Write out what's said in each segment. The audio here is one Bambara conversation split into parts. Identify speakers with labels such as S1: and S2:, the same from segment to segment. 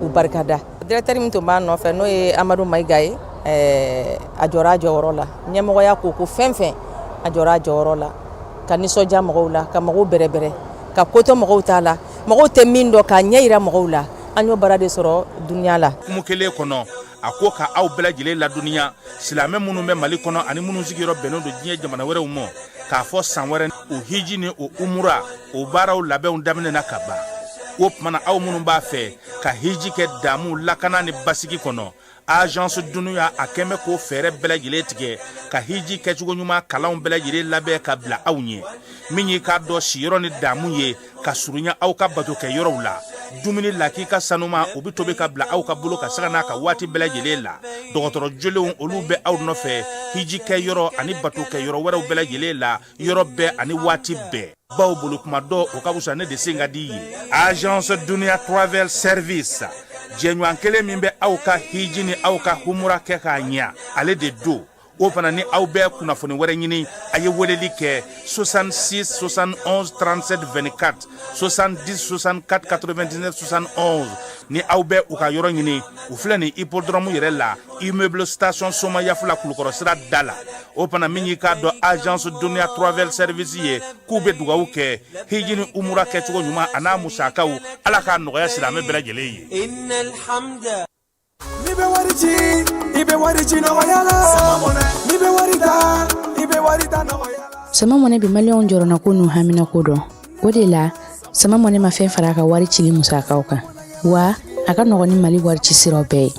S1: U barikada directeur min tun b'a nɔfɛ, n'o ye Amadu Mayiga ye, a jɔra a jɔyɔrɔ la. Ɲɛmɔgɔya ko fɛn fɛn, a jɔra a jɔyɔrɔ la ka nisɔndiya mɔgɔw la, ka mɔgɔw bɛrɛbɛrɛ, ka kotɔ mɔgɔw t'a la, mɔgɔw tɛ min dɔn, k'a ɲɛ yira mɔgɔw la. An y'o baara de sɔrɔ dunya la.
S2: Kumu kelen kɔnɔ, a ko ka aw bɛɛ lajɛlen ladɔnniya, silamɛ minnu bɛ Mali kɔnɔ ani minnu sigiyɔrɔ bɛnnen don diɲɛ jamana wɛrɛw ma, k'a fɔ san wɛrɛ o hiji ni o umura o baaraw labɛnw daminɛna ka ban. O tuma na, aw minnu b'a fɛ ka hiji kɛ damu, lakana ni basigi kɔnɔ, Agence Dunuya a kɛn bɛ k'o fɛɛrɛ bɛɛ lajɛlen tigɛ ka hiji kɛcogo ɲuman kalanw bɛɛ lajɛlen labɛn ka bila aw ɲɛ. Min y'i k'a dɔn siyɔrɔ ni damu ye ka surunya aw ka bato kɛ yɔrɔw la, dumuni lakika sanuma, o bɛ tobi ka bila aw ka bolo ka sanga n'a ka waati bɛɛ lajɛlen la. Dɔgɔtɔrɔ jolenw, olu bɛ aw nɔfɛ hiji kɛ yɔrɔ ani bato kɛ yɔrɔ wɛrɛw bɛɛ lajɛlen la, yɔrɔ bɛɛ ani waati bɛɛ, baw bolo kuma dɔ o ka fisa ne de sen ka di ye. Agence Dunuya Travel Service, jɛɲɔgɔn kelen min bɛ aw ka hiji ni aw ka humura kɛ k'a ɲɛ, ale de don. O fana ni aw bɛ kunnafoni wɛrɛ ɲini, a ye weleli kɛ 66 71 37 24, 70 64 99 71. Ni aw bɛ u ka yɔrɔ ɲini, u filɛ nin hippodrome yɛrɛ la, immeuble station Somayafula, Kulukɔrɔ sira da la. O fana, min y'i k'a dɔn Agence Dunuya Travel Service ye, k'u bɛ dugawu kɛ hiji ni umura kɛcogo ɲuman a n'a musakaw, Ala k'a nɔgɔya silamɛ bɛɛ lajɛlen ye.
S3: N'i bɛ wari ci, i bɛ wari ci nɔgɔya la. N'i bɛ wari ta, i bɛ wari ta nɔgɔya la.
S4: Sama Mɔnɛ bɛ maliyɛnw jɔrɔnako n'u haminako dɔn. O de la, Sama Mɔnɛ ma fɛn fara a ka wari cili musakaw kan, wa a ka nɔgɔn ni Mali wari ci siraw bɛɛ ye.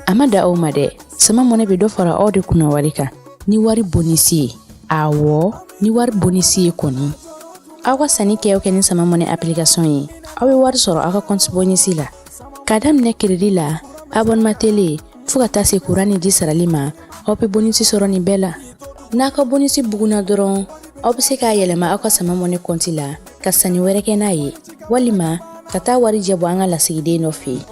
S4: A ma da aw ma dɛ, Sama Mɔnɛ bɛ dɔ fara aw de kunna wari kan ni wari bonisi ye. Awɔ, ni wari bonisi ye kɔni, aw ka sanni kɛ o kɛ ni Sama Mɔnɛ application ye, aw bɛ wari sɔrɔ aw ka compte bonisi la. K'a daminɛ crédit la, abonnement télé, fo ka taa se kuran ni ji sarali ma, aw bɛ bonisi sɔrɔ nin bɛɛ la. N'a ka bonisi bugunna dɔrɔn, aw bɛ se k'a yɛlɛma aw ka Sama Mɔnɛ kɔnti la ka sanni wɛrɛ kɛ n'a ye, walima ka taa wari jɛ bɔ an ka lasigiden dɔ fɛ yen.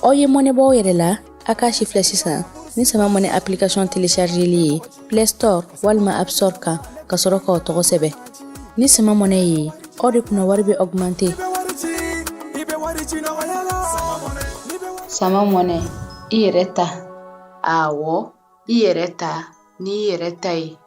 S4: Aw ye mɔnɛ bɔ aw yɛrɛ la, a k'a si filɛ sisan ni Sama Mɔnɛ application téléchargeli ye Play Store walima App Store kan, ka sɔrɔ k'aw tɔgɔ sɛbɛn. Ni Sama Mɔnɛ ye, aw de kunna wari bɛ augmenter.
S5: Sama Mɔnɛ, i yɛrɛ ta. Awɔ, i yɛrɛ ta n'i yɛrɛ ta ye.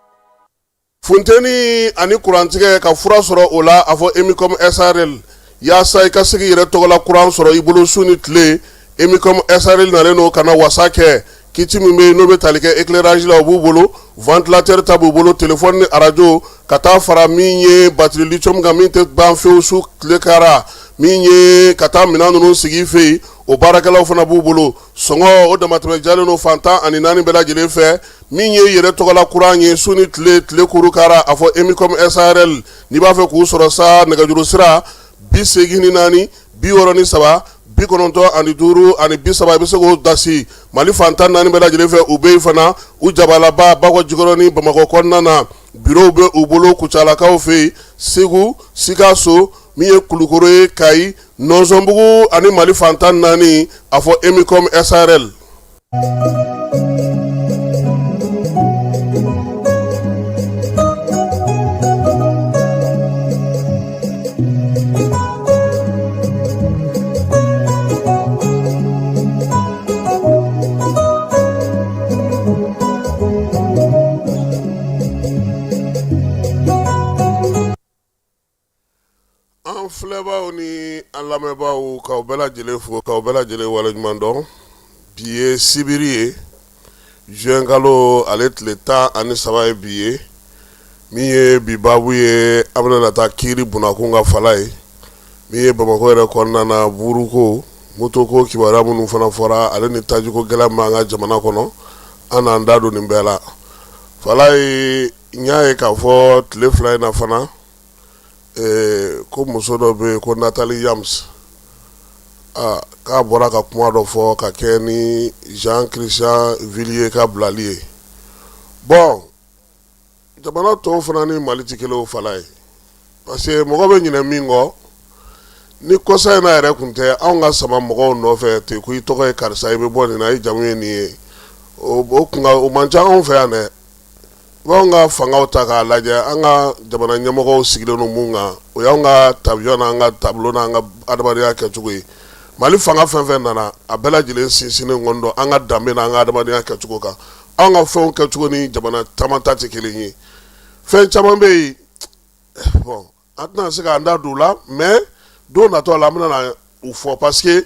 S6: Funteni ani kurantigɛ, ka fura sɔrɔ o la, a fɔ Emicom SARL. Yaasa i ka se k'i yɛrɛ tɔgɔla kuran sɔrɔ i bolo su ni tile, Emicom SARL nalen don ka na wasa kɛ. Kit min bɛ yen n'o bɛ tali kɛ éclairage la, o b'u bolo, ventilateur ta b'u bolo, téléphone ni arajo, ka taa fara min ye batterie lithium kan, min tɛ ban fewu su tile kara, min ye ka taa minɛn ninnu sigi i fɛ yen, o baarakɛlaw fana b'u bolo. Sɔngɔ o damatɛmɛ jalen don fan 14 bɛɛ lajɛlen fɛ. Min ye yɛrɛ tɔgɔla kuran ye su ni tile, tile kuru kara, a fɔ Emicom SARL. N'i b'a fɛ k'u sɔrɔ sa, nɛgɛjuru sira 84 63 95 30, i bɛ se k'o dasi Mali fan 14 bɛɛ lajɛlen fɛ. U bɛ yen fana, u jabalaba Bakɔ Jikɔrɔni, Bamakɔ kɔnɔna na, bureau bɛ u bolo Kucalakaw fɛ yen, Segu, Sikaso, min ye Kulukoro ye, Kayi, Nɔnsɔnbugu ani Mali fan 14, a fɔ Emicom SARL. An filɛbaaw ni an lamɛnbaaw, k'aw bɛɛ lajɛlen fo, k'aw bɛɛ lajɛlen waleɲuman dɔn. Bi ye sibiri ye, juin kalo ale tile 13 ye bi ye. Min ye bi baabu ye, an bɛna na taa kiiri bunakun ka fala ye, min ye Bamakɔ yɛrɛ kɔnɔna na, buruko, motoko kibaruya minnu fana fɔra, ale ni tajiko gɛlɛya min b'an ka jamana kɔnɔ, an n'an da don nin bɛɛ la. Fala ye, n y'a ye k'a fɔ tile 2 in na fana, ko muso dɔ bɛ yen ko Nathalie Yamb, k'a bɔra ka kuma dɔ fɔ ka kɛ ni Jean Christian Villiers ka bilali ye. Bon, jamana tɔw fana ni Mali tɛ kelen o fala ye, parce que mɔgɔ bɛ ɲinɛ min kɔ, ni kɔsa in na yɛrɛ tun tɛ anw ka sama mɔgɔw nɔfɛ ten ko i tɔgɔ ye karisa, i bɛ bɔ nin na, i jamu ye nin ye, o man ca anw fɛ yan dɛ. Anw ka fangaw ta k'a lajɛ, an ka jamana ɲɛmɔgɔw sigilen don mun kan, o y'an ka tabiya n'an ka taabolo n'an ka adamadenya kɛcogo ye. Mali fanga fɛn fɛn nana, a bɛɛ lajɛlen sinsinnen kɔni don an ka danbe n'an ka adamadenya kɛcogo kan. Anw ka fɛnw kɛcogo ni jamana caman ta tɛ kelen ye. Fɛn caman bɛ yen, bon, an tɛna se k'an da don o la, mais don natɔ la an bɛna na u fɔ, parce que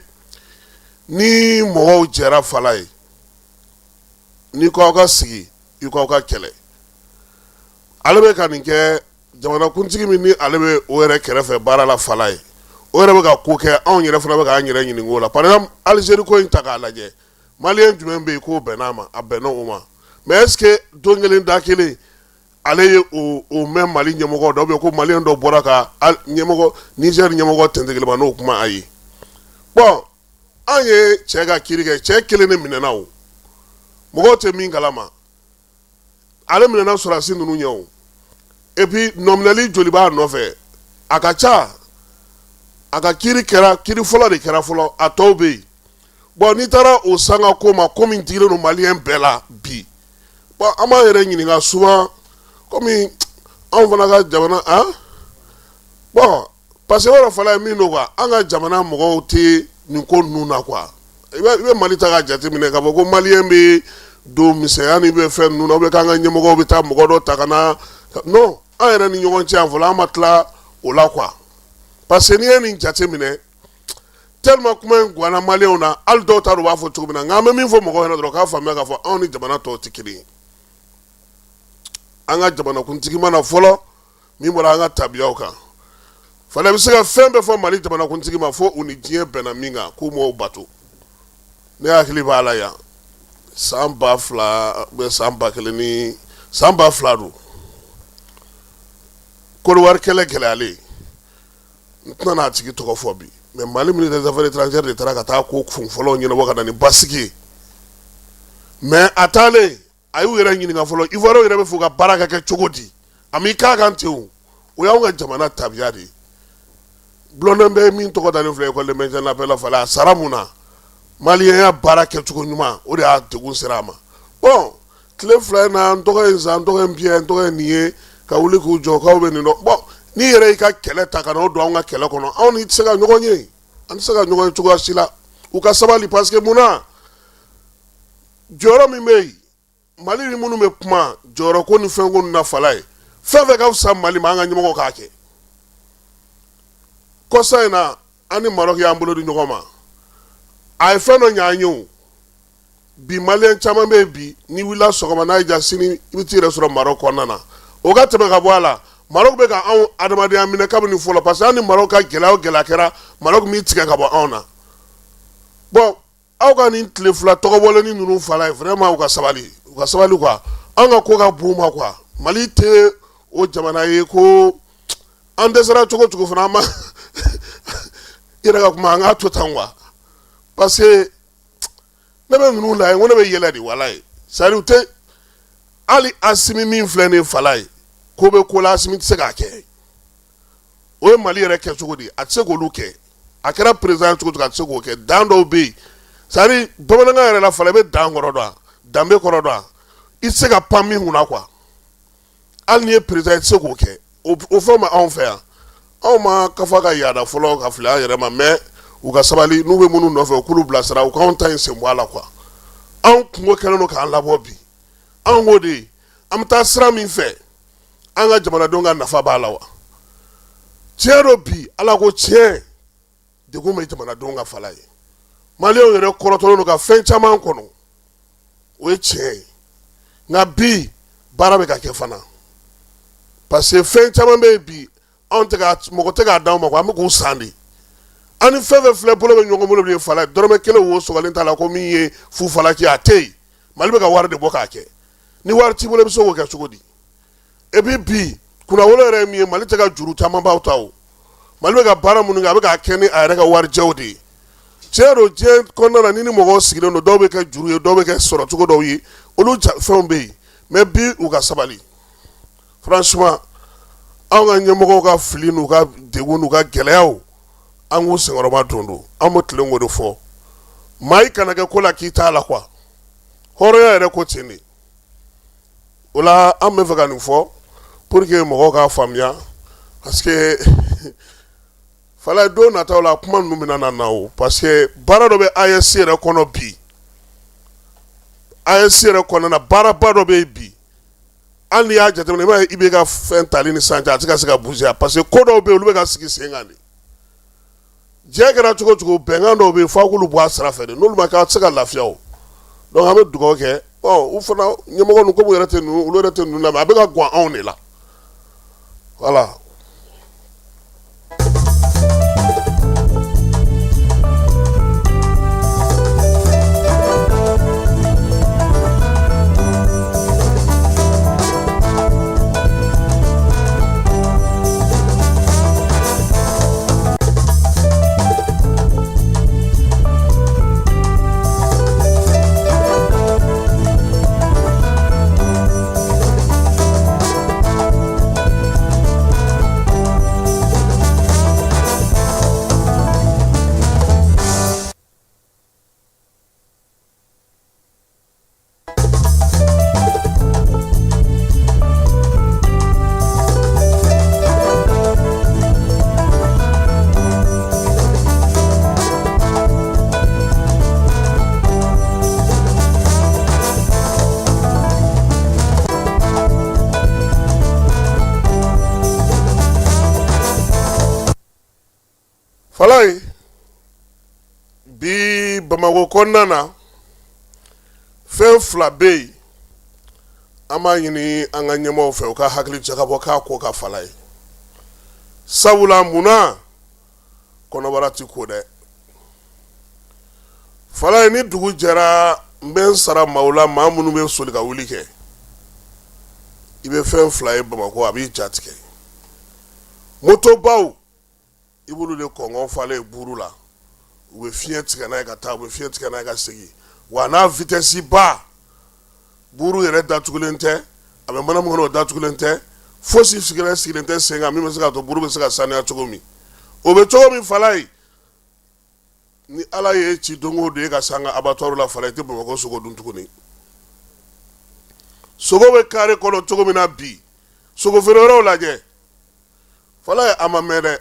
S6: ni mɔgɔw jɛra fala ye, n'i ko aw ka sigi, i ko aw ka kɛlɛ. Ale bɛ ka nin kɛ, jamanakuntigi min ni ale bɛ o yɛrɛ kɛrɛfɛ baara la fala ye, o yɛrɛ bɛ ka ko kɛ, anw yɛrɛ fana bɛ k'an yɛrɛ ɲininka o la. Par exemple, Algérie ko in ta k'a lajɛ, maliyɛn jumɛn bɛ yen k'o bɛnn'a ma? A bɛnna o ma, mais est ce que don kelen da kelen ale ye o mɛn Mali ɲɛmɔgɔ dɔ, ko maliyɛn dɔ bɔra ka ɲɛmɔgɔ Niger ɲɛmɔgɔ tɛntɛgɛlɛma n'o kuma? Ayi. Bon, an ye cɛ ka kiiri kɛ, cɛ kelen de minɛna o, mɔgɔw tɛ min kalama. Ale minɛna sɔrɔdasi ninnu ɲɛ o, et puis nɔminɛli joli b'a nɔfɛ? A ka ca. A ka kiiri kɛra, kiiri fɔlɔ de kɛra fɔlɔ, a tɔw bɛ yen. Bon, n'i taara o sanga ko ma, ko min digilen don maliyɛn bɛɛ la bi, bon, an b'an yɛrɛ ɲininka souvent, komi anw fana ka jamana, han, bon, parce que o yɛrɛ fana ye min don quoi, an ka jamana mɔgɔw tɛ nin ko ninnu na quoi. I bɛ Mali ta k'a jateminɛ k'a fɔ ko maliyɛn bɛ don misɛnya ni bɛ fɛn ninnu na, ou bien k'an ka ɲɛmɔgɔw bɛ taa mɔgɔ dɔ ta ka na. Non, an yɛrɛ ni ɲɔgɔn cɛ yan fɔlɔ, an ma tila o la quoi, parce que n'i ye nin jateminɛ, tellement kuma in ganna maliyɛnw na, hali dɔw t'a dɔn u b'a fɔ cogo min na. Nka an bɛ min fɔ mɔgɔw ɲɛna dɔrɔn, k'a faamuya k'a fɔ anw ni jamana tɔw tɛ kelen ye. An ka jamanakuntigi mana fɔlɔ min bɔra an ka tabiyaw kan fana, bɛ se ka fɛn bɛɛ fɔ Mali jamanakuntigi ma, fo u ni diɲɛ bɛnna min kan, k'u m'o bato. Ne hakili b'a la yan, san 2000 bɛ, san 1000 ni san 2000 don, Kɔdiwari kɛlɛ gɛlɛyalen, n tɛna n'a tigi tɔgɔ fɔ bi, mais Mali ministre des Affaires étrangères de taara ka taa ko kun fɔlɔw ɲɛnabɔ ka na ni basigi ye. Mais a taalen, a y'u yɛrɛ ɲininka fɔlɔ, Ivoiriyɛnw yɛrɛ bɛ fɛ u ka baara ka kɛ cogo di? A m'i k'a kan ten o. O y'anw ka jamana tabiya de ye. Blondin bɛ min tɔgɔ dalen filɛ école de maintien de la paix la fala, a sara mun na? Maliyɛnya baara kɛcogo ɲuman, o de y'a degun sera a ma. Bon, tile 2 in na, n tɔgɔ ye Nzan, n tɔgɔ ye Npiyɛ, n tɔgɔ ye nin ye, ka wuli k'u jɔ k'aw bɛ nin dɔn. Bon, n'i yɛrɛ y'i ka kɛlɛ ta ka n'o don anw ka kɛlɛ kɔnɔ, anw ni tɛ se ka ɲɔgɔn ye, an tɛ se ka ɲɔgɔn ye cogoya si la. U ka sabali, parce que mun na, jɔyɔrɔ min bɛ yen, Mali ni minnu bɛ kuma jɔyɔrɔ ko ni fɛn ko na fala ye, fɛn fɛn ka fisa Mali ma, an ka ɲɛmɔgɔ k'a kɛ. Kɔsa in na, an ni Maroc y'an bolo di ɲɔgɔn ma, a ye fɛn dɔ ɲɛ an ye o. Bi maliyɛn caman bɛ yen bi, n'i wulila sɔgɔma, n'a y'i diya sini, i bɛ t'i yɛrɛ sɔrɔ Maroc kɔnɔna na. O ka tɛmɛ ka bɔ a la, Maroc bɛ ka anw adamadenya minɛ kabini fɔlɔ, parce que an ni Maroc ka gɛlɛya o gɛlɛya kɛra, Maroc m'i tigɛ ka bɔ anw na. Bon, aw ka nin tile 2 tɔgɔbɔlenni ninnu fala ye, vraiment, u ka sabali, u ka sabali quoi. An ka ko ka bon ma quoi. Mali tɛ o jamana ye ko an dɛsɛra cogo cogo fana, an ma i yɛrɛ ka kuma, an k'a to tan quoi, parce que ne bɛ ninnu lajɛ, n ko ne bɛ yɛlɛ de, walayi. C'est à dire, u tɛ hali Asimi min filɛ nin ye fala ye, ko bɛ ko la, Asimi tɛ se k'a kɛ. O ye Mali yɛrɛ kɛ cogo di? A tɛ se k'olu kɛ. A kɛra président cogo cogo, a tɛ se k'o kɛ. Dan dɔw bɛ yen, c'est à dire bamanankan yɛrɛ la fala, i bɛ dan kɔrɔ dɔn, danbe kɔrɔ dɔn, i tɛ se ka pan min kunna quoi. Hali n'i ye président, i tɛ se k'o kɛ. O fɛn ma anw fɛ yan, anw ma kafa ka yaada fɔlɔ ka fili an yɛrɛ ma. Mais u ka sabali, n'u bɛ minnu nɔfɛ, u k'olu bilasira, u k'anw ta in sen bɔ a la quoi. Anw kungo kɛlen don k'an labɔ bi, anw k'o de ye, an bɛ taa sira min fɛ, an ka jamanadenw ka nafa b'a la wa? Tiɲɛ don bi, Ala ko tiɲɛ, degun bɛ jamanadenw ka fala ye. Maliyɛnw yɛrɛ kɔrɔtɔlen don ka fɛn caman kɔnɔ, o ye tiɲɛ ye. Nka bi baara bɛ ka kɛ fana, parce que fɛn caman bɛ yen bi, anw tɛ ka mɔgɔ tɛ k'a d'anw ma quoi, an bɛ k'u san de. An ni fɛn fɛn filɛ bolo bɛ ɲɔgɔn bolo bi fala ye, dɔrɔmɛ kelen wo sɔgɔlen t'a la ko min ye fufalaki, a tɛ yen. Mali bɛ ka wari de bɔ k'a kɛ. Ni wari t'i bolo, i bɛ se k'o kɛ cogo di? Et puis bi kunnawolo yɛrɛ ye min ye, Mali tɛ ka juru camanbaw ta o. Mali bɛ ka baara minnu kɛ, a bɛ k'a kɛ ni a yɛrɛ ka warijɛw de ye. Tiɲɛ don, diɲɛ kɔnɔna na, ni mɔgɔw sigilen don, dɔw bɛ kɛ juru ye, dɔw bɛ kɛ sɔrɔcogo dɔw ye, olu fɛnw bɛ yen. Mais bi, u ka sabali, franchement, anw ka ɲɛmɔgɔw ka fili n'u ka degun n'u ka gɛlɛyaw, an k'u senkɔrɔma don don. An bɛ tilen k'o de fɔ. Maa, i kana kɛ ko la k'i t'a la quoi. Hɔrɔnya yɛrɛ ko ten de. O la, an bɛ fɛ ka nin fɔ pour que mɔgɔw k'a faamuya, parce que Falaye, don nataw la kuma ninnu bɛna na na o, parce que baara dɔ bɛ AES yɛrɛ kɔnɔ bi. AES yɛrɛ kɔnɔna na, baaraba dɔ bɛ yen bi. Hali n'i y'a jateminɛ, i b'a ye i bɛ ka fɛn tali ni sisan cɛ, a tɛ ka se ka bouger, parce que ko dɔw bɛ yen, olu bɛ ka sigi sen kan de. Diɲɛ kɛra cogo cogo, bɛnkan dɔw bɛ yen, f'a k'olu bɔ a sira fɛ de. N'olu ma kɛ, a tɛ se ka lafiya o. Donc an bɛ dugawu kɛ. Ɔ, u fana ɲɛmɔgɔ ninnu, komi u yɛrɛ tɛ ninnu, olu yɛrɛ tɛ ninnu lamɛn, a bɛ ka gan anw de la, voilà. Falaye, bi Bamakɔ kɔnɔna na, fɛn fila bɛ yen, an b'a ɲini an ka ɲɛmaaw fɛ, u ka hakili jagabɔ k'a ko ka Falaye. Sabula munna? Kɔnɔbara ti ko dɛ, Falaye. Ni dugu jɛra, n bɛ n sara maaw la, maa minnu bɛ soli ka wuli kɛ. I bɛ fɛn fila ye Bamakɔ, a b'i ja tigɛ. Motobaw, i b'olu de kɔngɔn falen buru la, u bɛ fiɲɛ tigɛ n'a ye ka taa, u bɛ fiɲɛ tigɛ n'a ye ka segin, wa n'a vitesse ba. Buru yɛrɛ datugulen tɛ, a bɛ mana min kɔnɔ, o datugulen tɛ, fosi sigilen sigilen tɛ sen kan min bɛ se k'a to buru bɛ se ka saniya cogo min. O bɛ cogo min, Falaye, ni Ala ye ci don o don e ka se an ka abattoir la, Falaye, i tɛ Bamakɔ sogo dun tuguni. Sogo bɛ kare kɔnɔ cogo min na bi, sogo feere yɔrɔw lajɛ, Falaye, a ma mɛn dɛ.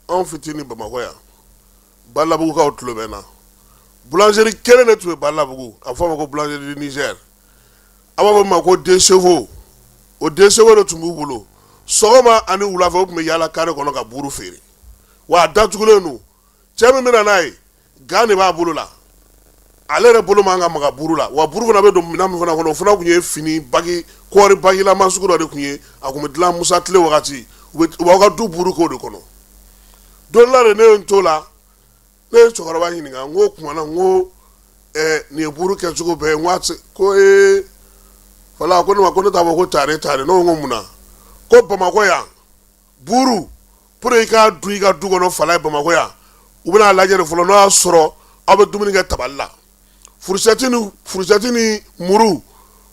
S6: Anw fitinin Bamakɔ yan, Balabugukaw tulo bɛ n na, boulangerie kelen de tun bɛ Balabugu, a bɛ fɔ a ma ko boulangerie du Niger, a b'a fɔ ma ko deux chevaux. O deux chevaux de tun b'u bolo. Sɔgɔma ani wulafɛ, u tun bɛ yaala kare kɔnɔ ka buru feere, wa a datugulen don. Cɛ min bɛ na n'a ye, gant de b'a bolo la, ale yɛrɛ bolo man ka maga buru la. Wa buru fana bɛ don minɛn min fana kɔnɔ, o fana tun ye fini bagi, kɔɔri bagilama sugu dɔ de tun ye. A tun bɛ dilan Musa tile wagati, u b'aw ka du buru k'o de kɔnɔ. Don dɔ la de, ne ye n t'o la, ne ye cɛkɔrɔba ɲininka, n ko kuma na, n ko nin ye buru kɛcogo bɛɛ ye? N ko a tɛ se ko ee, Fala, ko ne ma ko ne t'a fɔ ko tare tare. Ne ko n ko mun na? Ko Bamakɔ yan, buru, pour i k'a dun i ka du kɔnɔ, Falaye, Bamakɔ yan, u bɛna a lajɛ de fɔlɔ n'o y'a sɔrɔ aw bɛ dumuni kɛ tabali la, fourchette ni muru,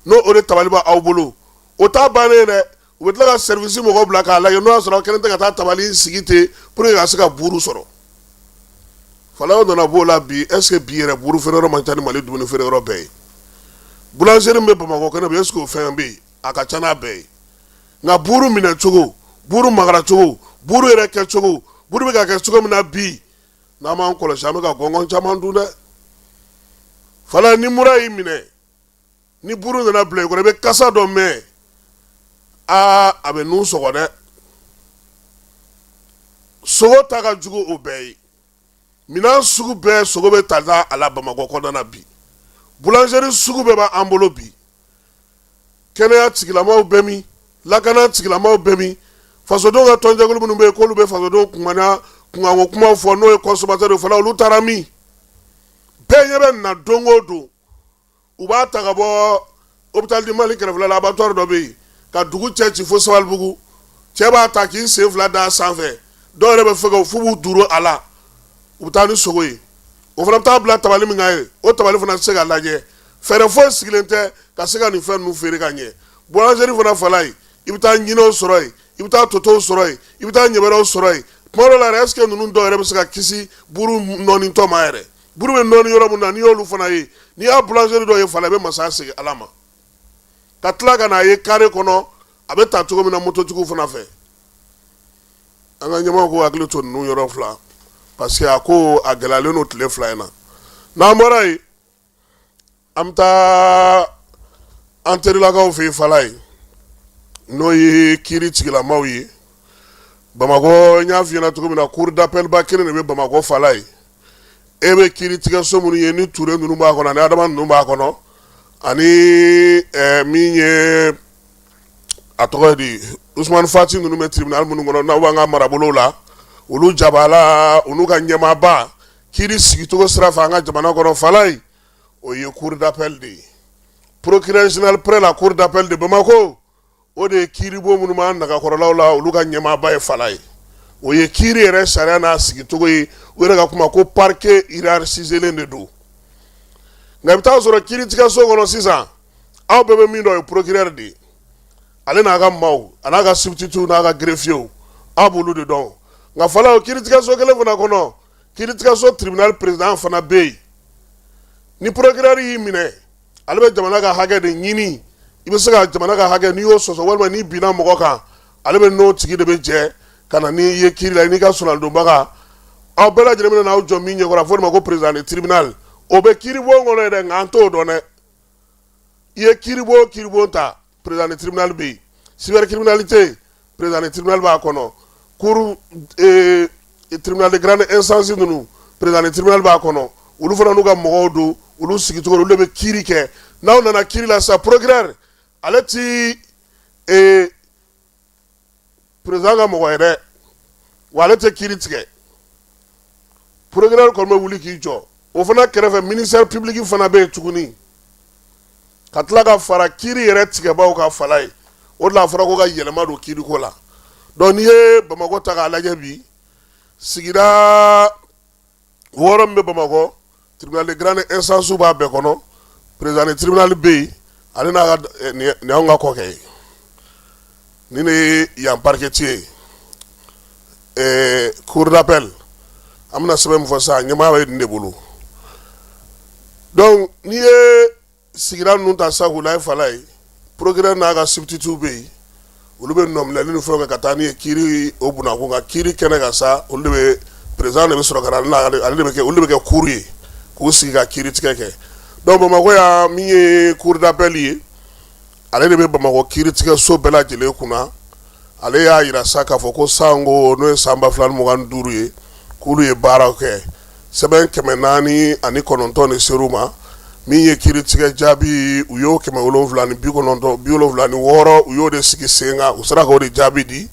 S6: n'o o de tabali b'aw bolo. O t'a bannen dɛ, u bɛ tila ka service mɔgɔw bila k'a lajɛ n'o y'a sɔrɔ aw kɛlen tɛ ka taa tabali sigi ten pour que ka se ka buru sɔrɔ. Falaye, o nana b'o la bi. Est ce que bi yɛrɛ, buru feere yɔrɔ man ca ni Mali dumuni feere yɔrɔ bɛɛ ye? Boulangerie min bɛ Bamakɔ kɛnɛ bi, est ce que o fɛn bɛ yen? A ka ca n'a bɛɛ ye. Nka buru minɛ cogo, buru magara cogo, buru yɛrɛ kɛ cogo, buru bɛ ka kɛ cogo min na bi, n'an m'an kɔlɔsi, an bɛ ka gɔngɔn caman dun dɛ, Falaye. Ni mura y'i minɛ, ni buru nana bila i kɔrɔ, i bɛ kasa dɔ mɛn, aa, a bɛ nun sɔgɔ dɛ. Sogo ta ka jugu o bɛɛ ye. Minɛn sugu bɛɛ sogo bɛ ta a la Bamakɔ kɔnɔna na bi. Boulangerie sugu bɛɛ b'an bolo bi. Kɛnɛya tigilamaw bɛ min? Lakana tigilamaw bɛ min? Fasodenw ka tɔnjɛkulu minnu bɛ yen k'olu bɛ fasodenw kunkanko kumaw fɔ, n'o ye consommateur fana, olu taara min? Bɛɛ ɲɛ bɛ nin na don o don. U b'a ta ka bɔ hôpital du Mali kɛrɛfɛla la, abattoir dɔ bɛ yen, ka dugu cɛ ci fo Sabalibugu. Cɛ b'a ta k'i sen fila da sanfɛ, dɔw yɛrɛ bɛ fɛgɛ f'u b'u duuru a la. U bɛ taa ni sogo ye, o fana bɛ taa bila tabali min kan ye, o tabali fana tɛ se ka lajɛ. Fɛɛrɛ foyi sigilen tɛ ka se ka nin fɛn ninnu feere ka ɲɛ. Boulangerie fana, Falaye, i bɛ taa ɲinɛw sɔrɔ yen, i bɛ taa totow sɔrɔ yen, i bɛ taa ɲɛbɛrɛw sɔrɔ yen. Tuma dɔw la yɛrɛ, est ce que ninnu dɔw yɛrɛ bɛ se ka kisi buru nɔɔnitɔ ma yɛrɛ? Buru bɛ nɔɔni yɔrɔ min na, n'i y'olu fana ye, n'i y'a boulangerie dɔ ye, Falaye, i bɛ masaya segin Ala ma. Ka tila ka n'a ye kare kɔnɔ, a bɛ ta cogo min na mototigiw fana fɛ. An ka ɲɛmɔgɔw k'u hakili to ninnu yɔrɔ fila, parce que a ko a gɛlɛyalen don tile 2 in na. N'an bɔra yen, an bɛ taa an terilakaw fɛ yen Falaye, n'o ye kiiri tigilamaw ye Bamakɔ. N y'a f'i ɲɛna cogo min na, cour d'appel ba kelen de bɛ Bamakɔ Falaye. E bɛ kiiri tigɛso minnu ye ni Ture ninnu b'a kɔnɔ ani Adama ninnu b'a kɔnɔ ani min ye a tɔgɔ ye di, Usumani Fati ninnu bɛ tribunal minnu kɔnɔ, n'aw b'an ka marabolow la, olu jabala, olu ka ɲɛmaaba kiiri sigicogo sira fɛ an ka jamana kɔnɔ Falaye, o ye cour d'appel de ye. Procureur général près la cour d'appel de Bamako, o de ye kiiribon minnu b'an nagakɔrɔlaw la, olu ka ɲɛmaaba ye Falaye. O ye kiiri yɛrɛ sariya n'a sigicogo ye. U yɛrɛ ka kuma ko parquet hiérarchisé de don. Nka i bɛ taa sɔrɔ kiiritigɛso kɔnɔ sisan, aw bɛɛ bɛ min dɔn, o ye procureur de ye, ale n'a ka maaw, a n'a ka substitut n'a ka greffier, aw b'olu de dɔn. Nka Falaye, o kiiritigɛso kelen fana kɔnɔ, kiiritigɛso tribunal président fana bɛ yen. Ni procureur y'i minɛ, ale bɛ jamana ka hakɛ de ɲini. I bɛ se ka jamana ka hakɛ, n'i y'o sɔsɔ walima n'i binna mɔgɔ kan, ale bɛ n'o tigi de bɛ jɛ ka na n'i ye kiiri la, n'i ka sonalidonbaga. Aw bɛɛ lajɛlen bɛna n'aw jɔ min ɲɛkɔrɔ, a fɔ o de ma ko président de tribunal. O bɛ kiiribon kɔnɔ yɛrɛ, nka an t'o dɔn dɛ. I ye kiiribon o kiiribon ta, président de tribunal bɛ yen. Cybercriminalité, président de tribunal b'a kɔnɔ. Cour tribunal de grande instance ninnu, président de tribunal b'a kɔnɔ. Olu fana n'u ka mɔgɔw don, olu sigicogo, olu de bɛ kiiri kɛ. N'aw nana kiiri la sisan, procureur ale ti président ka mɔgɔ ye dɛ, wa ale tɛ kiiri tigɛ. Procureur kɔni bɛ wuli k'i jɔ. O fana kɛrɛfɛ, ministère public fana bɛ yen tuguni, ka tila ka fara kiiri yɛrɛ tigɛbaw ka Falaye. O de la a fɔra ko ka yɛlɛma don kiiriko la. Donc n'i ye Bamakɔ ta k'a lajɛ bi, sigida 6 min bɛ Bamakɔ, tribunal de grande instance b'a bɛɛ kɔnɔ, président de tribunal bɛ yen, ale n'a ka nin y'anw ka kɔkɛ ye, nin de ye yan parquetier ye. Cour d'appel, an bɛna sɛbɛn min fɔ sisan, ɲɛmaa bɛ nin de bolo. Donc n'i ye sigida ninnu ta sisan k'u lajɛ Falaye, procureur n'a ka substitut bɛ yen, olu bɛ nɔminɛli ni fɛnw kɛ ka taa n'i ye kiiri o bunakun kan, kiiri kɛnɛ kan sa. Olu de bɛ président de bɛ sɔrɔ ka na, ale de bɛ kɛ, olu de bɛ kɛ cour ye k'u sigi ka kiiri tigɛ kɛ. Donc Bamakɔ yan, min ye cour d'appel ye, ale de bɛ Bamakɔ kiiri tigɛ so bɛɛ lajɛlen kunna. Ale y'a jira sa k'a fɔ ko sanko n'o ye san 2025 ye, k'olu ye baaraw kɛ, sɛbɛn 409 de ser'u ma. Min ye kiiri tigɛ jaabi, u y'o 790, 76, u y'o de sigi sen kan, u sera k'o de jaabi di.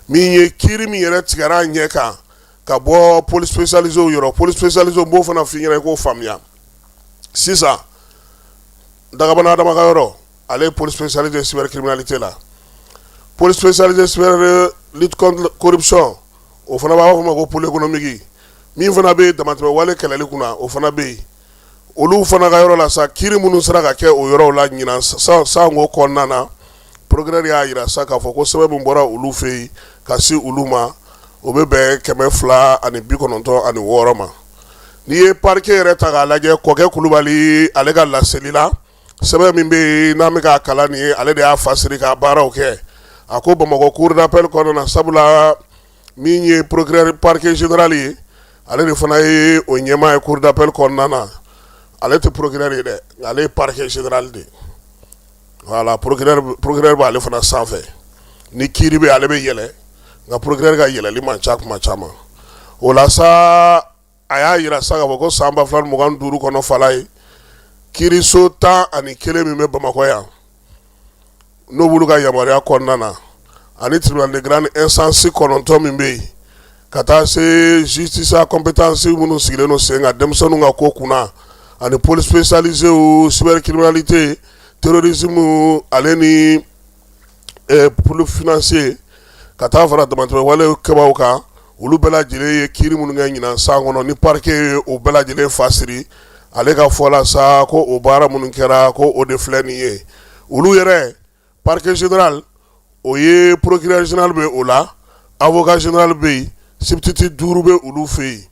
S6: Min ye kiiri min yɛrɛ tigɛra a ɲɛ kan ka bɔ pôle spécialisé yɔrɔ, pôle spécialisé, n b'o fana f'i ɲɛna i k'o faamuya sisan. Dagabana Adama ka yɔrɔ, ale ye pôle spécialisé cybercriminalité la, pôle spécialisé cyber lutte contre corruption, o fana b'a fɔ ma ko pôle économique. Min fana bɛ damatɛmɛ wale kɛlɛli kunna, o fana bɛ yen. Olu fana ka yɔrɔ la sa, kiiri minnu sera ka kɛ o yɔrɔw la ɲinan sanko kɔnɔna na, procureur y'a jira sa k'a fɔ ko sɛbɛn min bɔra olu fɛ yen ka se olu ma, o bɛ bɛn 296 ma. N'i ye parquet yɛrɛ ta k'a lajɛ, Kɔkɛ Kulubali, ale ka laseli la, sɛbɛn min bɛ yen n'an bɛ k'a kalan nin ye, ale de y'a fasiri ka baaraw kɛ. A ko Bamakɔ cour d'appel kɔnɔna na, sabula min ye procureur parquet général ye, ale de fana ye o ɲɛmaa ye cour d'appel kɔnɔna na. Ale tɛ procureur ye dɛ, nka ale ye parquet général de ye. Voilà, procureur b'ale fana sanfɛ. Ni kiiri bɛ, ale bɛ yɛlɛ, nka procureur ka yɛlɛli man ca kuma caman. O la sa, a y'a jira sa k'a fɔ ko san 2025 kɔnɔ Falaye, kiiriso 11 min bɛ Bamakɔ yan, n'o b'olu ka yamaruya kɔnɔna na, ani tribunal de grande instance 9 min bɛ yen, ka taa se justice à compétence minnu sigilen don sen kan denmisɛnninw ka ko kunna, ani pôle spécialisé cybercriminalité, terrorisme, ale ni pôle financier, ka taa fara damatɛmɛ wale kɛbaaw kan, olu bɛɛ lajɛlen ye kiiri minnu kɛ ɲinan san kɔnɔ, ni parquet ye o bɛɛ lajɛlen fasiri, ale ka fɔ la sa ko o baara minnu kɛra, ko o de filɛ nin ye. Olu yɛrɛ, parquet général, o ye procureur général bɛ o la, avocat général bɛ yen, substitut 5 bɛ olu fɛ yen.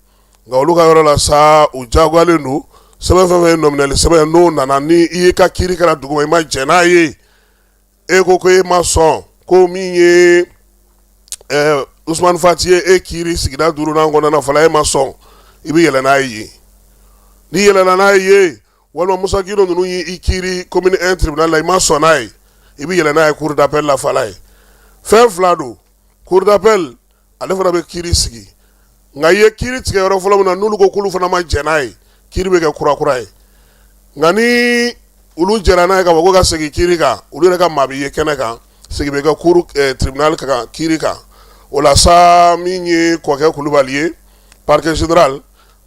S6: Nka olu ka yɔrɔ la sa, u diyagoyalen don, sɛbɛn fɛn fɛn ye nɔminɛli sɛbɛn, n'o nana, ni i ka kiiri kɛra duguma, i ma jɛn n'a ye, e ko ko e ma sɔn, ko min ye Usumani Fati ye e kiiri sigida duurunan kɔnɔna fala e ma sɔn, i bɛ yɛlɛ n'a ye yen. N'i yɛlɛla n'a ye yen, walima Musa Gindo ninnu y'i kiiri commune 1 tribunal la, i ma sɔn n'a ye, i bɛ yɛlɛ n'a ye cour d'appel la fala ye. Fɛn fila don, cour d'appel ale fana bɛ kiiri sigi, nka i ye kiiri tigɛ yɔrɔ fɔlɔ min na, n'olu ko k'olu fana ma jɛn n'a ye, kiiri bɛ kɛ kura kura ye. Nka ni olu jɛra n'a ye k'a fɔ ko ka segin kiiri kan, olu yɛrɛ ka maa bɛ ye kɛnɛ kan, segin bɛ kɛ cour tribunal kan kiiri kan. O la sa, min ye Kɔkɛ Kulubali ye, parquet général,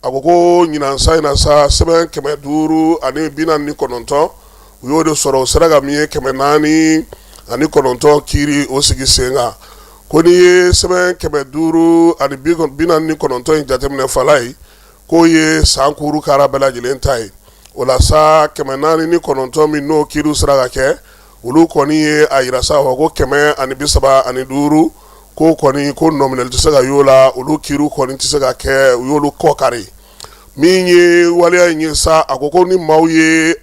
S6: a ko ko ɲinan san in na sa, sɛbɛn 549, u y'o de sɔrɔ. U sera ka min ye 409 kiiri o sigi sen kan. Ko n'i ye sɛbɛn 549 in jateminɛ fala ye, k'o ye san kuuru kara bɛɛ lajɛlen ta ye. O la sa, 409 min n'o kiiriw sera ka kɛ, olu kɔni ye a yira sa ko 135 ko kɔni ko nɔminɛli tɛ se ka y'o la, olu kiiriw kɔni tɛ se ka kɛ, u y'olu kɔ kari. Min ye waleya in ye sa, a ko ko ni maaw ye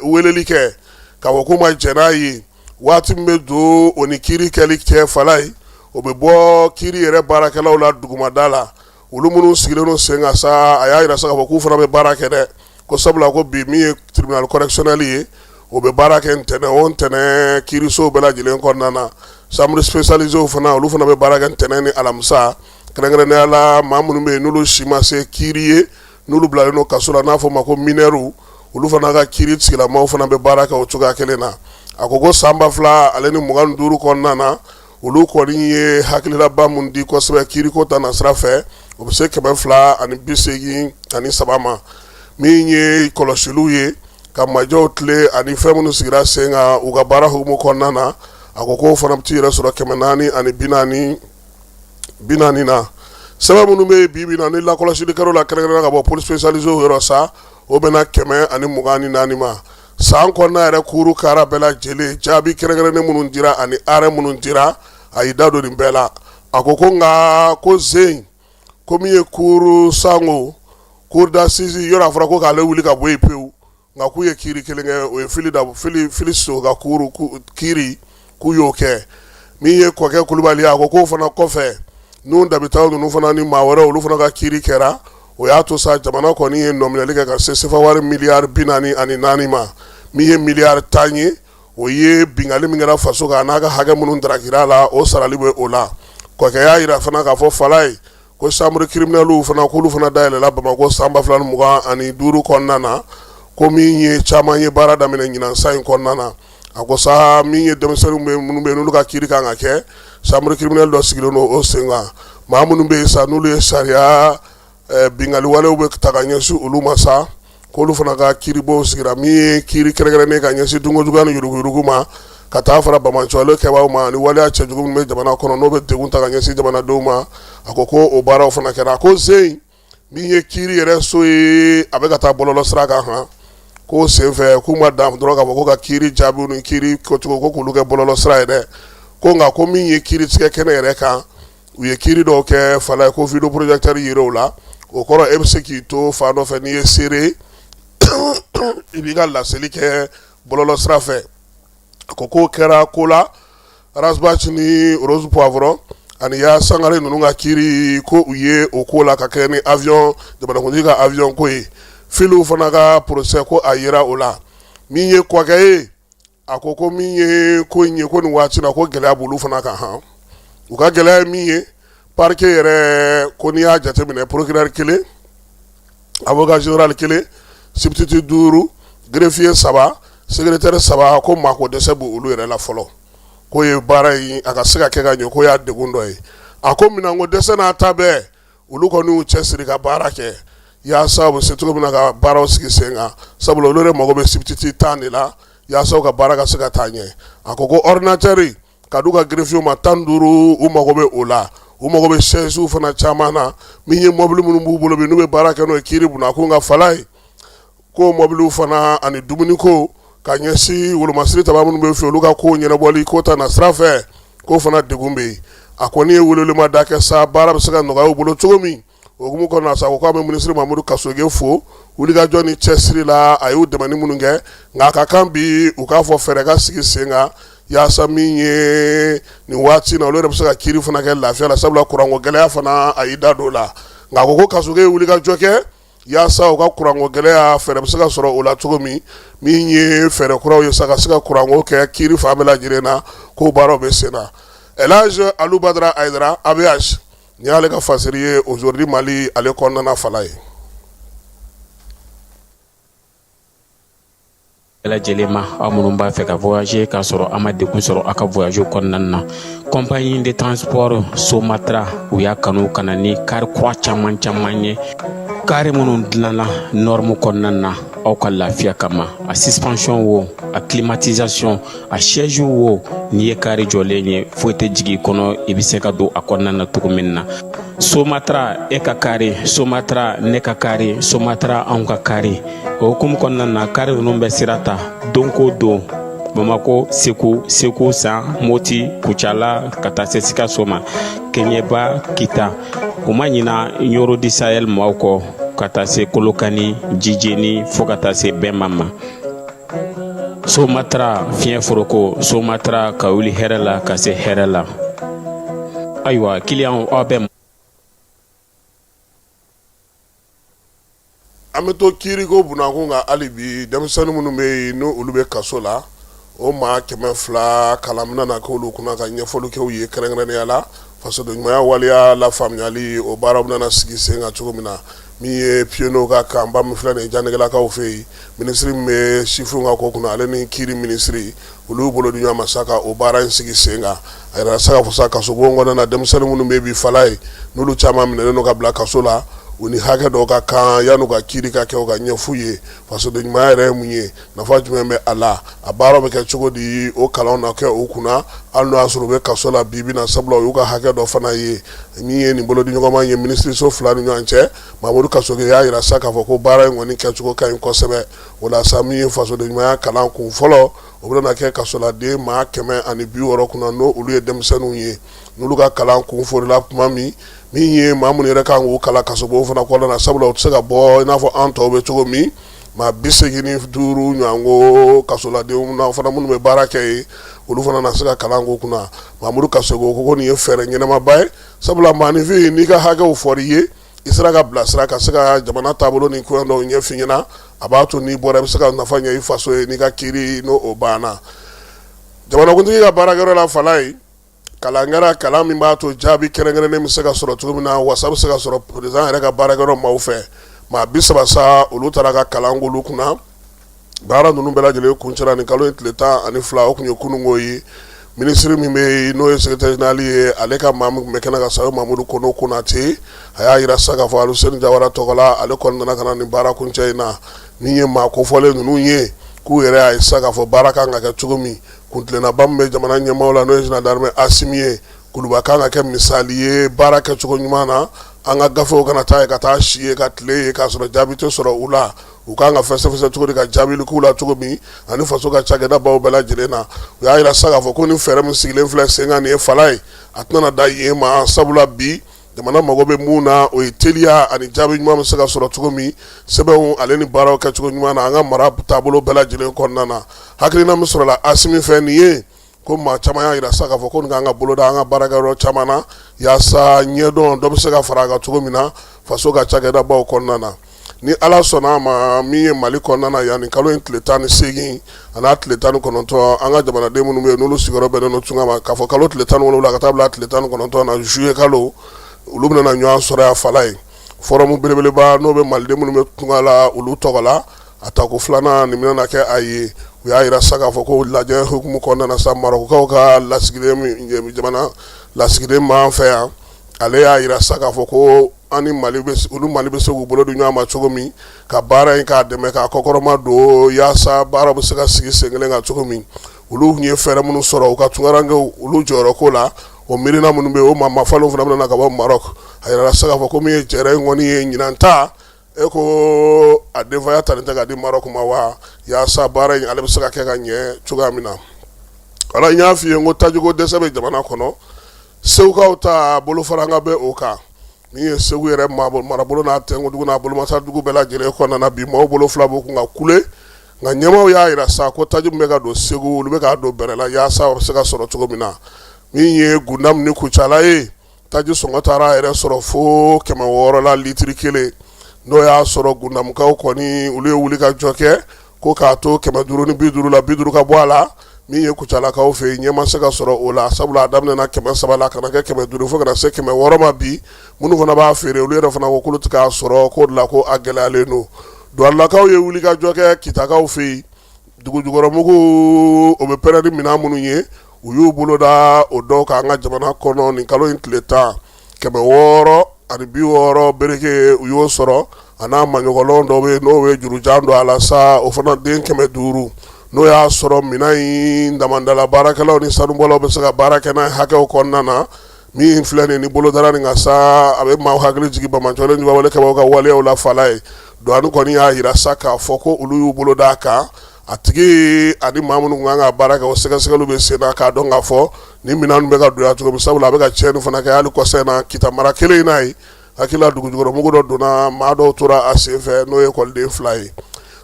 S6: weleli kɛ k'a fɔ k'u ma jɛn n'a ye, waati min bɛ don o ni kiiri kɛli cɛ fala ye, o bɛ bɔ kiiri yɛrɛ baarakɛlaw la dugumada la, olu minnu sigilen don sen kan sa. A y'a yira sa k'a fɔ k'u fana bɛ baara kɛ dɛ, ko sabula ko bi min ye tribunal correctionnel ye, o bɛ baara kɛ ntɛnɛn o ntɛnɛn kiirisow bɛɛ lajɛlen kɔnɔna na. Chambre spécialisée fana, olu fana bɛ baara kɛ ntɛnɛn ni alamisa, kɛrɛnkɛrɛnnenya la maa minnu bɛ yen n'olu si ma se kiiri ye, n'olu bilalen don kaso la, n'a fɔ ma ko mineurw, olu fana ka kiiri tigilamaw fana bɛ baara kɛ o cogoya kelen na. A ko ko san 2025 kɔnɔna na, olu kɔni ye hakililaba mun di kosɛbɛ kiiriko ta nasira fɛ, o bɛ se 283 ma. Min ye kɔlɔsiliw ye ka majɔw tile ani fɛn minnu sigira sen kan u ka baara hukumu kɔnɔna na, a ko k'o fana bɛ t'i yɛrɛ sɔrɔ 440 na. Sɛbɛn minnu bɛ yen bi bi na ni lakɔlɔsili kɛr'o la kɛrɛnkɛrɛnnenya ka bɔ police spécialisée yɔrɔ sa, o bɛnna 124 ma. San kɔnɔna yɛrɛ kuuru kara bɛɛ lajɛlen, jaabi kɛrɛnkɛrɛnnen minnu dira ani arrêt minnu dira, a y'i da don nin bɛɛ la. A ko ko nka ko zen ko min ye kuuru sango cour d'assises yɔrɔ, a fɔra ko k'ale wuli ka bɔ yen pewu, nka k'u ye kiiri kelen kɛ, o ye fili da fili fili so ka kuuru kiiri k'u y'o kɛ. Min ye Kɔkɛ Kulubali ye, a ko k'o fana kɔfɛ, Nuhu Dabitaw ninnu fana ni maa wɛrɛ, olu fana ka kiiri kɛra. O y'a to sa jamana kɔni ye nɔminɛli kɛ ka se sefa wari miliyari 44 ma. Min ye miliyari 10 ye, o ye binkanni min kɛra faso kan, n'a ka hakɛ minnu darakira la, o sarali bɛ o la. Kɔkɛ y'a jira fana k'a fɔ fala ye ko chambre criminelle fana, k'olu fana dayɛlɛla Bamakɔ san 2025 kɔnɔna na, ko min ye caman ye baara daminɛ ɲinan san in kɔnɔna na. A ko sa min ye denmisɛnninw bɛ minnu bɛ yen n'olu ka kiiri kan ka kɛ, chambre criminelle dɔ sigilen don o sen kan. Maa minnu bɛ yen sa, n'olu ye sariya binkanni walew bɛ ta ka ɲɛsin olu ma sa, k'olu fana ka kiiribonw sigira. Min ye kiiri kɛrɛnkɛrɛnnen ka ɲɛsin dunkojuguya ni yuruguyurugu ma, ka taa fara banbaanciwale kɛbaaw ma ani waleya cɛjugu min bɛ jamana kɔnɔ, n'o bɛ degun ta ka ɲɛsin jamanadenw ma, a ko ko o baaraw fana kɛra. A ko zen min ye kiiri yɛrɛ so ye, a bɛ ka taa bɔlɔlɔ sira kan han. K'o senfɛ, k'u ma dan dɔrɔn k'a fɔ ko ka kiiri jaabiw ni kiiri kɛcogo ko k'olu kɛ bɔlɔlɔ sira ye dɛ, ko nka ko min ye kiiri tigɛ kɛnɛ yɛrɛ kan, u ye kiiri dɔw kɛ fala ye, ko vidéo projecteur yera o la. O kɔrɔ, e bɛ se k'i to fan dɔ fɛ, n'i ye seere, i b'i ka laseli kɛ bɔlɔlɔ sira fɛ. A ko k'o kɛra ko la Ras Bath ni Rose Poivron ani ya Sangare ninnu ka kiiri, ko u ye o ko la ka kɛ ni avion, jamanakuntigi ka avion ko ye. Filiw fana ka procès, ko a yera o la. Min ye Kɔkɛ ye, a ko ko min ye ko in ye, ko nin waati la ko gɛlɛya b'olu fana kan han. U ka gɛlɛya ye min ye, parquet yɛrɛ, ko n'i y'a jateminɛ, procureur kelen, avocat général kelen, substitut duuru, greffier saba, secrétaire saba, ko maako dɛsɛ b'olu olu yɛrɛ la fɔlɔ. K'o ye baara in a ka se ka kɛ ka ɲɛ, k'o y'a degun dɔ ye. A ko minɛnko dɛsɛ n'a ta bɛɛ, olu kɔni y'u cɛsiri ka baara kɛ yaasa u bɛ se cogo min na ka baaraw sigi sen kan, sabula olu yɛrɛ mago bɛ substitut 10 de la yaasa u ka baara ka se ka taa ɲɛ. A ko ko ordinateur ka d'u ka greffier ma 15, u mago bɛ o la. U mago bɛ chaise fana caman na. Min ye mobili minnu b'u bolo bi, n'u bɛ baara kɛ n'o ye kiiri bunna, ko nka fala ye ko mɔbiliw fana ani dumuniko ka ɲɛsin wolomasiri taba minnu bɛ fɛ, olu ka ko ɲɛnabɔli ko ta na sira fɛ, k'o fana degun bɛ yen. A kɔni ye welewelemada kɛ sa, baara bɛ se ka nɔgɔya u bolo cogo min. O hukumu kɔnɔna sa, ko k'a bɛ minisiri Mamudu Kasoge fo wulikajɔ ni cɛsiri la, a y'u dɛmɛni minnu kɛ. Nka a ka kan bi u k'a fɔ fɛɛrɛ ka sigi sen kan. yaasa min ye nin waati na olu yɛrɛ bɛ se ka kiiri fana kɛ lafiya la, sabula kuranko gɛlɛya fana a y'i da don o la. Nka a ko ko Kasoge ye wulikajɔ kɛ yaasa u ka kuranko gɛlɛya fɛɛrɛ bɛ se ka sɔrɔ o la cogo min, min ye fɛɛrɛ kuraw ye sa ka se ka kuranko kɛ kiiri fan bɛɛ lajɛlen na, k'o baaraw bɛ sen na. Elhaji Alu Badara Hayidara ABH, nin y'ale ka fasiri ye Aujourd'hui Mali ale kɔnɔna fala ye.
S7: Bɛɛ lajɛlen ma, aw minnu b'a fɛ ka voyager k'a sɔrɔ a ma degun sɔrɔ aw ka voyage kɔnɔna na, compagnie de transport Somatra, u y'a kanu ka na ni kari kura caman caman ye, kari minnu dilanna norme kɔnɔna na aw ka lafiya kama. A suspension wo, a climatisation, a siège wo, n'i ye kari jɔlen ye, foyi tɛ jigin i kɔnɔ, i bɛ se ka don a kɔnɔna na cogo min na. Somatra, e ka kari, Somatra, ne ka kari, Somatra, anw ka kari. O hukumu kɔnɔna na, kari ninnu bɛ sira ta don ko don Bamako, Segu, Segu San, Moti, Kucala, ka taa se Sikaso ma, Kɛɲɛba, Kita. U ma ɲina Ɲɔrɔ du Sahel maaw kɔ, ka taa se Kolokani, Jijeni, fo ka taa se Bɛnba ma. Somatra, fiɲɛ foroko, Somatra, ka wuli hɛrɛ la ka se hɛrɛ la. Ayiwa, kiliyanw, aw bɛ
S6: An bɛ to kiiriko bunakun kan hali bi. Denmisɛnnin minnu bɛ yen, n'o olu bɛ kaso la, o maa 200, kalan bɛna na k'olu kunna ka ɲɛfɔli kɛ u ye, kɛrɛnkɛrɛnnenya la fasodenɲumanya waleya lafaamuyali, o baara bɛna sigi sen kan cogo min na. Min ye pionniers ka kanba min filɛ nin ye Janɛgɛlakaw fɛ yen, minisiri min bɛ sifinw ka ko kunna, ale ni kiiri minisiri, olu y'u bolo di ɲɔgɔn ma sa ka o baara in sigi sen kan. A yɛrɛ sa k'a fɔ sa, kasobon kɔnɔna na, denmisɛnnin minnu bɛ bi fala ye, n'olu caman minɛnen don ka bila kaso la, u ni hakɛ dɔw ka kan yan'u ka kiiri ka kɛ, u ka ɲɛf'u ye fasodenɲumanya yɛrɛ ye mun ye, nafa jumɛn bɛ a la, a baara bɛ kɛ cogo di. O kalanw na kɛ u kunna hali n'o y'a sɔrɔ u bɛ kaso la bi bi na, sabula u y'u ka hakɛ dɔ fana ye. Min ye nin bolodiɲɔgɔnma ye minisiriso fila ni ɲɔgɔn cɛ, Mamudu Kasoge y'a jira sa k'a fɔ ko baara in kɔni kɛcogo ka ɲi kosɛbɛ. O la sa, min ye fasodenɲumanya kalan kun fɔlɔ, o bɛna kɛ kasoladen maa 160 kunna, n'o olu ye denmisɛnninw ye. N'olu ka kalan kun forila tuma min, min ye maa minnu yɛrɛ kan k'u kalan kasobon fana kɔnɔna na, sabula u tɛ se ka bɔ i n'a fɔ an tɔw bɛ cogo min, maa 85 ɲɔgɔnko kasoladenw na fana minnu bɛ baara kɛ yen, olu fana na se ka kalan k'u kunna. Mamudu Kasoge ko nin ye fɛɛrɛ ɲɛnamaba ye, sabula maaninfin, n'i ka hakɛw fɔra i ye, i sera ka bilasira ka se ka jamana taabolo ni ko dɔw ɲɛf'i ɲɛna, a b'a to n'i bɔra, i bɛ se ka nafa ɲɛ i faso ye n'i ka kiiri n'o o banna. Jamanakuntigi ka baarakɛyɔrɔ la fala ye, kalan kɛra, kalan min b'a to jaabi kɛrɛnkɛrɛnnen bɛ se ka sɔrɔ cogo min na, wasa bɛ se ka sɔrɔ président yɛrɛ ka baarakɛyɔrɔ maaw fɛ. Maa 30 sa, olu taara ka kalan k'olu kunna. Baara ninnu bɛɛ lajɛlen kuncɛra nin kalo in tile 12, o tun ye kununko ye. Minisiri min bɛ yen, n'o ye secrétaire général ye, ale ka maa min tun bɛ kɛnɛ kan sa, o ye Mamudu Kono Konate. A y'a jira sa k'a fɔ Aluseni Jawara tɔgɔ la, ale kɔni nana ka na nin baara kuncɛ in na. Min ye maa kofɔlen ninnu ye, k'u yɛrɛ y'a ye sa k'a fɔ baara kan ka kɛ cogo min, kuntilennaba min bɛ jamana ɲɛmaaw la, n'o ye général d'armée Asimi ye, Kuluba kan ka kɛ misali ye baara kɛcogo ɲuman na. An ka gafew kana taa ye ka taa si ye ka tile ye k'a sɔrɔ jaabi tɛ sɔrɔ u la. U kan ka fɛsɛfɛsɛ cogo di ka jaabili k'u la cogo min, ani faso ka cakɛda baw bɛɛ lajɛlen na. U y'a jira sa k'a fɔ ko ni fɛɛrɛ min sigilen filɛ sen kan nin ye fala ye, a tɛna da yen ma, sabula bi jamana mago bɛ mun na, o ye teliya ani jaabi ɲuman bɛ se ka sɔrɔ cogo min sɛbɛnw ale ni baaraw kɛcogo ɲuman na an ka mara taabolo bɛɛ lajɛlen kɔnɔna na. Hakilina min sɔrɔla Asimi fɛ nin ye, ko maa caman y'a jira sa k'a fɔ ko nin kan ka boloda an ka baarakɛyɔrɔ caman na, yaasa ɲɛdɔn dɔ bɛ se ka fara a kan cogo min na faso ka cakɛda baw kɔnɔna na. Ni Ala sɔnna a ma, min ye Mali kɔnɔna na yan, nin kalo in tile 18 an'a tile 19, an ka jamanaden minnu bɛ yen, n'olu sigiyɔrɔ bɛnnen don tunga ma, k'a fɔ kalo tile 17 ka taa bila tile 19 na juillet kalo, olu bɛna na ɲɔgɔn sɔrɔ yan fala ye, forum belebeleba n'o bɛ maliden minnu bɛ tunga la olu tɔgɔ la. A tako filanan nin bɛna kɛ a ye. U y'a jira sa k'a fɔ ko lajɛ hukumu kɔnɔna na sa, Marɔkukaw ka lasigiden, jamana lasigiden b'an fɛ yan, ale y'a jira sa k'a fɔ ko an ni Mali bɛ, olu Mali bɛ se k'u bolo di ɲɔgɔn ma cogo min ka baara in k'a dɛmɛ k'a kɔkɔrɔma don, yaasa baara bɛ se ka sigi sen kelen kan cogo min. Olu tun ye fɛɛrɛ minnu sɔrɔ u ka tunkarankew olu jɔyɔrɔ ko la, o miirina minnu bɛ yen, o maa mafalenw fana bɛna na ka bɔ Maroc. A yirala sa k'a fɔ ko min ye jɛrɛ in kɔni ye ɲinan ta, e ko a denfaya talen tɛ ka di Maroc ma wa, yaasa baara in ale bɛ se ka kɛ ka ɲɛ cogoya min na. Wala n y'a f'i ye n ko tajiko dɛsɛ bɛ jamana kɔnɔ, Segukaw ta bolofaranga bɛ o kan. Min ye Segu yɛrɛ marabolo n'a tɛnkudugu n'a bolomasa dugu bɛɛ lajɛlen kɔnɔna na, bi maaw bolo fila b'u kun ka kule Nka ɲɛmaaw y'a jira sa ko taji min bɛ ka don Segu, olu bɛ k'a don bɛrɛ la yaasa o bɛ se ka sɔrɔ cogo min na. Min ye Gundam ni Kucala ye, taji sɔngɔ taara a yɛrɛ sɔrɔ fo 600 la litiri kelen. N'o y'a sɔrɔ Gundamukaw kɔni, olu ye wuli ka jɔ kɛ ko k'a to 550 la, 50 ka bɔ a la. Min ye Kucalakaw fɛ yen, ɲɛ ma se ka sɔrɔ o la, sabula a daminɛna 300 la ka na kɛ 500, fo ka na se 600 ma bi. Minnu fana b'a feere, olu yɛrɛ fana ko k'olu tɛ k'a sɔrɔ, k'o de la ko a gɛlɛyalen don. Duwalakaw ye wuli ka jɔ kɛ Kitakaw fɛ yen. Dugujukɔrɔmugu, o bɛ pɛrɛn ni minɛn minnu ye, u y'u bolo da o dɔw kan an ka jamana kɔnɔ nin kalo in tile 10. 660 bereke, u y'o sɔrɔ, a n'a maɲɔgɔnlɔn dɔ bɛ yen, n'o bɛ jurujan don a la sa, o fana den 500. N'o y'a sɔrɔ minɛn in damandala baarakɛlaw ni sanubɔlaw bɛ se ka baara kɛ n'a hakɛw kɔnɔna na. Min filɛ nin ni bolo dara nin kan sa, a bɛ maaw hakili jigin banbaanciwale juguwale kɛbagaw ka waleyaw la. Fala ye douane kɔni y'a jira sa k'a fɔ ko olu y'u bolo d'a kan. A tigi ani maa minnu kan ka baara kɛ, o sɛgɛsɛgɛliw bɛ sen na k'a dɔn k'a fɔ ni minɛn bɛ ka don yan cogo min, sabula a bɛ ka tiɲɛni fana kɛ. Hali kɔsa in na, Kita mara kelen in n'a ye hakilila dugujukɔrɔmugu dɔ donna, maa dɔw tora a senfɛ, n'o ye ekɔliden 2 ye.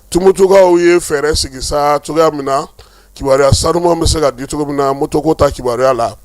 S6: Tumutukaw ye fɛɛrɛ sigi sa cogoya min na kibaruya sanuman bɛ se ka di cogo min na motoko ta kibaruya la,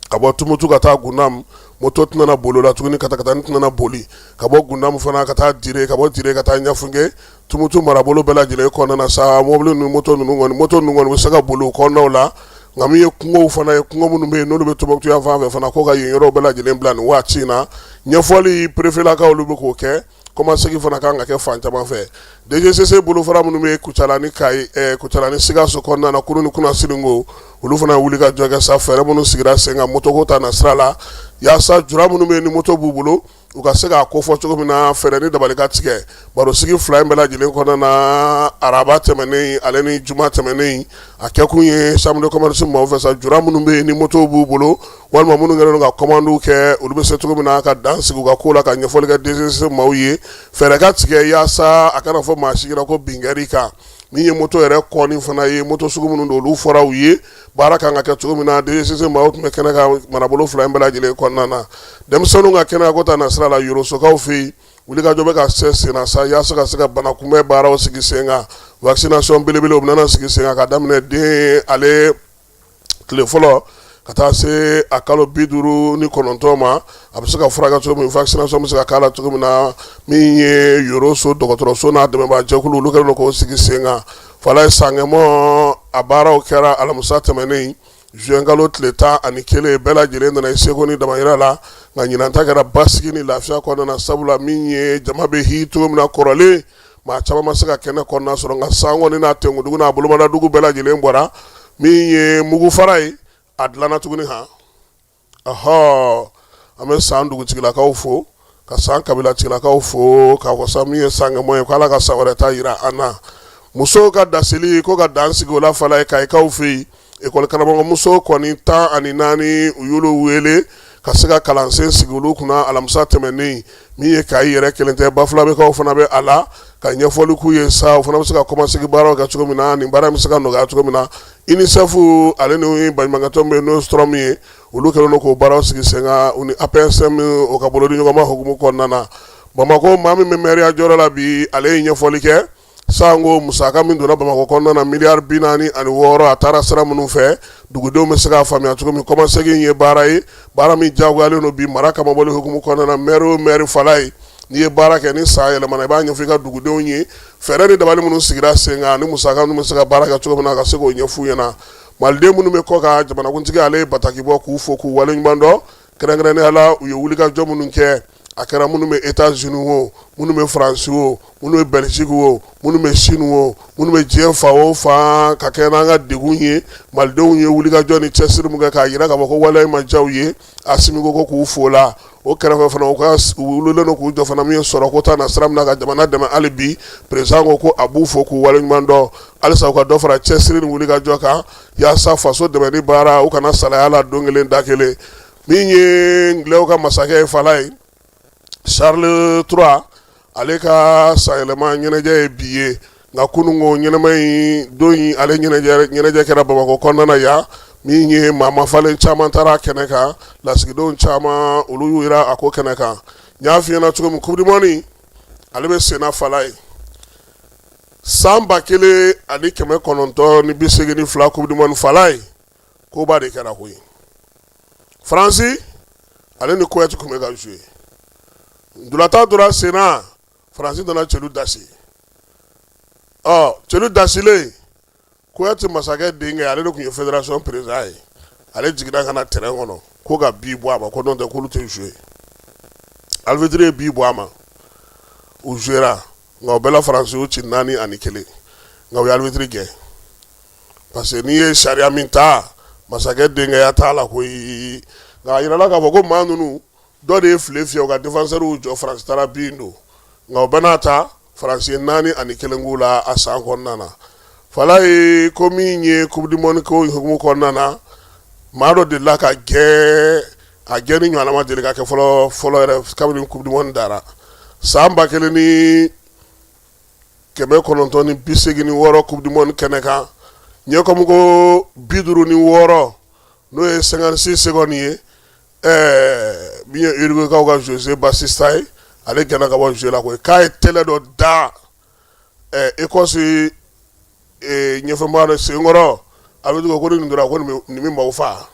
S6: ka bɔ Tumutu ka taa Gundam, moto tɛna boli la tuguni, katakatani tɛna boli ka bɔ Gundam fana ka taa Dire, ka bɔ Dire ka taa Ɲafunke. Tumutu marabolo bɛɛ lajɛlen kɔnɔna na sa, mobili ni moto ninnu kɔni, moto ninnu kɔni bɛ se ka boli o kɔnɔnaw la. Nka min ye kungow fana ye, kungo minnu bɛ yen n'olu bɛ Tumutu yan fan fɛ fana, ko ka yen yɔrɔw bɛɛ lajɛlen bila nin waati in na. Ɲɛfɔli perefelakaw, olu bɛ k'o kɛ. Kɔmasegin fana kan ka kɛ fan caman fɛ. DGCC bolofara minnu bɛ Kucala ni Kayi, Kucala ni Sikaso kɔnɔna na, kunun ni kunasini ko, olu fana wuli ka jɔ kɛ sa, fɛɛrɛ minnu sigira sen kan motoko ta na sira la, yaasa jura minnu bɛ yen ni moto b'u bolo, u ka se k'a kofɔ cogo min na, fɛɛrɛ ni dabali ka tigɛ. Barosigi fila in bɛɛ lajɛlen kɔnɔna na, araba tɛmɛnen ale ni juma tɛmɛnen, a kɛkun ye chambre de commerce maaw fɛ sa, jura minnu bɛ yen ni moto b'u bolo walima minnu kɛlen don ka commandew kɛ, olu bɛ se cogo min na ka dan sigi u ka ko la, ka ɲɛfɔli kɛ DGCC maaw ye, fɛɛrɛ ka tigɛ yaasa a kana fɔ maa si ɲɛna ko bin kɛr'i kan. Min ye moto yɛrɛ kɔni fana ye, moto sugu minnu don, olu fɔra u ye, baara kan ka kɛ cogo min na. DGCC maaw tun bɛ kɛnɛ kan marabolo fila in bɛɛ lajɛlen kɔnɔna na. Denmisɛnninw ka kɛnɛya ko ta na sira la, Yorosokaw fɛ yen, wulikajɔ bɛ ka se sen na sa yaasa ka se ka bana kunbɛn baaraw sigi sen kan. Vaccination belebele, o bɛna sigi sen kan ka daminɛ den ale tile fɔlɔ ka taa se a kalo 59 ma. A bɛ se ka furakɛ cogo min, vaccination bɛ se ka k'a la cogo min na. Min ye Yoroso dɔgɔtɔrɔso n'a dɛmɛbaa jɛkulu, olu kɛlen don k'o sigi sen kan. Fala ye Sankɛmɔ, a baaraw kɛra alamisa tɛmɛnen, juin kalo tile 11. Bɛɛ lajɛlen nana i seko ni damayira la. Nka ɲinan ta kɛra basigi ni lafiya kɔnɔna na, sabula min ye jama bɛ hi cogo min na kɔrɔlen, maa caman ma se ka kɛnɛ kɔnɔna sɔrɔ. Nka san kɔni n'a tenkudugu n'a bolomadadugu bɛɛ lajɛlen bɔra. Min ye mugufara ye, a dilanna tuguni. Han ɔhɔ, an bɛ san dugutigilakaw fo, ka san kabilatigilakaw fo, k'a fɔ sa min ye Sankɛmɔ ye, ko Ala ka san wɛrɛ ta jira an na. Musow ka dasili ko ka dan sigi o la, Fala ye Kayikaw fɛ yen, ekɔli karamɔgɔmuso kɔni 14, u y'olu wele ka se ka kalansen sigi olu kunna alamisa tɛmɛnen. Min ye Kayi yɛrɛ kelen tɛ, Bafulabɛkaw fana bɛ a la, ka ɲɛfɔli k'u ye sa, o fana bɛ se ka kɔmasegin baaraw kɛ cogo min na, nin baara bɛ se ka nɔgɔya cogo min na. UNICEF ale ni baɲumankɛtɔn bɛ n'o STROM ye, olu kɛlen don k'o baaraw sigi sen kan, u ni APSM o ka bolodi ɲɔgɔnma hukumu kɔnɔna na. Bamakɔ, maa min bɛ mɛriya jɔyɔrɔ la bi, ale ye ɲɛfɔli kɛ sanko musaka min donna Bamakɔ kɔnɔna na, miliyari 46, a taara sira minnu fɛ, dugudenw bɛ se k'a faamuya cogo min. Kɔmasegin ye baara ye, baara min jagoyalen don bi mara kamabɔli hukumu kɔnɔna na. Mɛri o mɛri, Fala ye, n'i ye baara kɛ, ni san yɛlɛmana, i b'a ɲɛfɔ i ka dugudenw ye fɛɛrɛ ni dabali minnu sigira sen kan ni musaka minnu bɛ se ka baara kɛ cogo min na, ka se k'o ɲɛf'u ɲɛna. Maliden minnu bɛ kɔkan, jamanakuntigi ale ye bataki bɔ k'u fo, k'u waleɲuman dɔn, kɛrɛnkɛrɛnnenya la u ye wulikajɔ minnu kɛ. A kɛra minnu bɛ États-Unis o, minnu bɛ Faransi o, minnu bɛ Belgique o, minnu bɛ Chine o, minnu bɛ diɲɛ fan o fan, ka kɛ n'an ka degun ye, malidenw ye wulikajɔ ni cɛsiri min kɛ k'a jira k'a fɔ ko waleya in ma diya u ye, Asimi ko k'u fo la. O kɛrɛfɛ fana, u ka u wulilen don k'u jɔ fana min ye sɔrɔko ta na sira min na ka jamana dɛmɛ hali bi, président ko ko a b'u fo k'u waleɲuman dɔn. Halisa u ka dɔ fara cɛsiri ni wulikajɔ kan yaasa faso dɛmɛni baara, u kana salaya la don kelen da kelen. Min ye Anglɛw ka masakɛ ye, Fala ye, Charles III, ale ka sanyɛlɛma ɲɛnajɛ ye bi ye. Nka kununko ɲɛnama in don in, ale ɲɛnajɛ kɛra Bamakɔ kɔnɔna na yan. Min ye maa mafalen caman taara kɛnɛ kan, lasigidenw caman, olu y'u jira a ko kɛnɛ kan. N y'a f'i ɲɛna cogo min, coupe du monde ale bɛ senna, Fala ye. San 1982 Coupe du monde, Falaye, koba de kɛra koyi. Faransi ale ni Koweït tun bɛ ka jouer, ntolatan tora senna, Faransi nana celu dasi. Ɔ, celu dasilen, Koweït masakɛ denkɛ, ale de tun ye fédération président ye, ale jiginna ka na terrain kɔnɔ ko ka but bɔ a ma, ko n'o tɛ k'olu tɛ jouer. Arbitre ye but bɔ a ma, u jouera, nka o bɛɛ la Faransi y'u ci 4-1, nka u ye arbitre gɛn, parce que n'i ye sariya min ta, masakɛ denkɛya t'a la koyi. Nka a yirala k'a fɔ ko maa ninnu dɔ de ye file fiyɛ, u ka défenseur jɔ, Faransi taara bin don. Nka o bɛɛ n'a ta, Faransi ye 4-1 k'u la a san kɔnɔna na. Falaye, ko min ye Coupe du monde ko hukumu kɔnɔna na, maa dɔ delila ka gɛn, a gɛnni ɲɔgɔnna ma deli ka kɛ fɔlɔ fɔlɔ yɛrɛ kabini Coupe du monde dara. San 1986 Coupe du monde kɛnɛ kan, ɲɛkɔmi ko 56, n'o ye 56 secondes ye, ɛɛ, min ye Uruguaykaw ka Jose Batista ye, ale gɛnna ka bɔ jeu la koyi, k'a ye tɛlɛ dɔ da Écosse ɲɛfɛmaa dɔ senkɔrɔ. A bɛ ko ni nin tora ko nin bɛ maaw faa.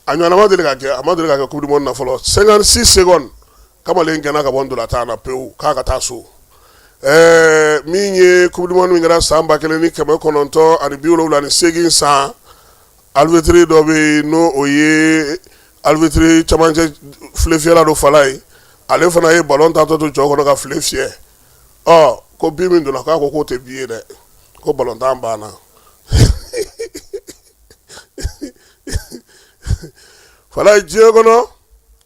S6: A ɲɔgɔnna ma deli ka kɛ, a ma deli ka kɛ Coupe du monde na fɔlɔ. 56 secondes, kamalen gɛnna ka bɔ ntolatan na pewu k'a ka taa so. Ɛɛ, min ye Coupe du monde min kɛra san 1978 san, arbitre dɔ bɛ yen, n'o o ye arbitre camancɛ filefiyɛla dɔ, Falaye, ale fana ye ballon taatɔ to jɔ kɔnɔ ka file fiyɛ. Ɔ, ko but min donna, k'a ko k'o tɛ but ye dɛ, ko ballon tan banna. Falaye, diɲɛ kɔnɔ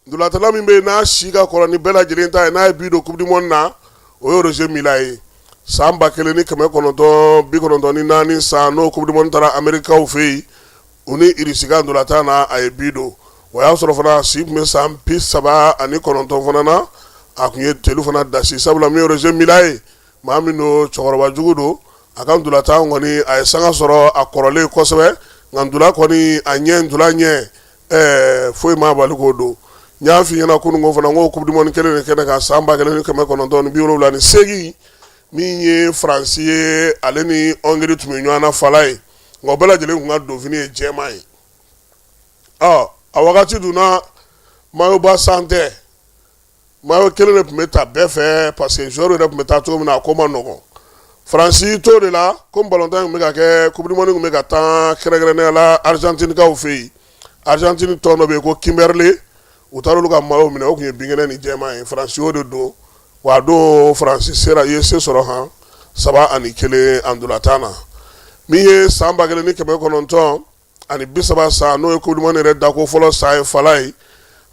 S6: ntolatala min bɛ yen n'a si ka kɔrɔ ni bɛɛ lajɛlen ta ye, n'a ye but don Coupe du monde na, o ye Roger Mila ye. San 1994 san, n'o Coupe du monde taara Amerikaw fɛ yen, u ni Irisi ka ntolatan na, a ye but don. O y'a sɔrɔ fana si tun bɛ san 39 fana na, a tun ye telu fana dasi, sabula min ye Roger Mila ye, maa min don, cɛkɔrɔba jugu don. A ka ntolatan kɔni, a ye sanga sɔrɔ a kɔrɔlen kosɛbɛ, nka ntola kɔni a ɲɛ, ntola ɲɛ, ɛɛ, foyi m'a bali k'o don. N y'a f'i ɲɛna kunun ko fana, n ko Coupe du monde kelen de kɛnɛ kan, san 1978, min ye Faransi ye, ale ni Hongrie tun bɛ ɲɔgɔn na, Falaye, nka o bɛɛ lajɛlen tun ka donfini ye jɛman ye. Ɔ, a wagati dun na, maillot san tɛ, maillot kelen de tun bɛ ta bɛɛ fɛ, parce que joueur yɛrɛ tun bɛ taa cogo min na, a ko ma nɔgɔn. Faransi t'o de la ko balontan tun bɛ ka kɛ, Coupe du monde tun bɛ ka taa kɛrɛnkɛrɛnnenya la Argentine-kaw fɛ yen. Argentine tɔn dɔ bɛ yen ko Kimberley, u taara olu ka maillot minɛ, o tun ye binkɛnɛ ni jɛman ye. Faransi y'o de don wa a don Faransi sera ye se sɔrɔ han 3-1 a ntolatan na. Min ye san 1930 san, n'o ye Coupe du monde yɛrɛ dako fɔlɔ san ye, Falaye,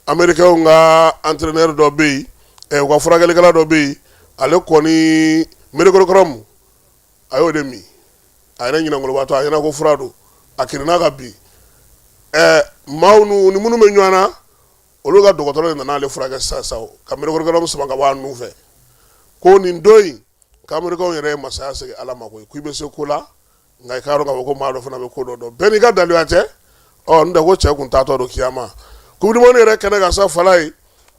S6: Américains ka entraîneur dɔ bɛ yen, u ka furakɛlikɛla dɔ bɛ yen, ale kɔni mercurochrome a y'o de min, a yɛrɛ ɲinɛnkolobatɔ, a ɲɛna ko fura don, a kirinna ka bin. Ɛ, maaw ni minnu bɛ ɲɔgɔn na, olu ka dɔgɔtɔrɔ de nana ale furakɛ sisan sisan ka mercurochrome sama ka bɔ a nun fɛ, ko nin don in k'Américains yɛrɛ ye masaya segin Ala ma koyi, k'i bɛ se ko la, nka i k'a dɔn k'a fɔ ko maa dɔ fana bɛ ko dɔ dɔn, bɛɛ n'i ka daluya tɛ. Ɔ, n tɛ ko cɛ kun taatɔ don kiyama. Coupe du monde yɛrɛ kɛnɛ kan sa, Falaye,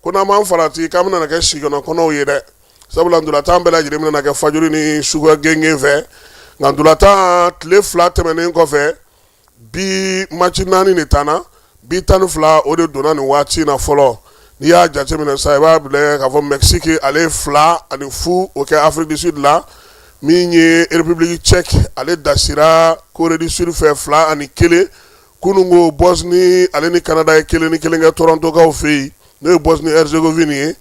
S6: ko n'an m'an farati k'an bɛna kɛ sijɔnɔ kɔnɔw ye dɛ, sabula ntolatan bɛɛ lajɛlen bɛna kɛ fajiri ni suguya gengen fɛ. Nka ntolatan tile 2 tɛmɛnen kɔfɛ, bi match 4 de tanna, bi 12 o de donna nin waati na fɔlɔ. N'i y'a jateminɛ sa, i b'a bila k'a fɔ Mexique ale 2-0 o kɛ Afrique du Sud la. Min ye République tchèque, ale dasira Corée du Sud fɛ 2-1. Kununko Bosnie ale ni Canada ye 1-1 kɛ Torontokaw fɛ yen, n'o ye Bosnie Herzégovine ye.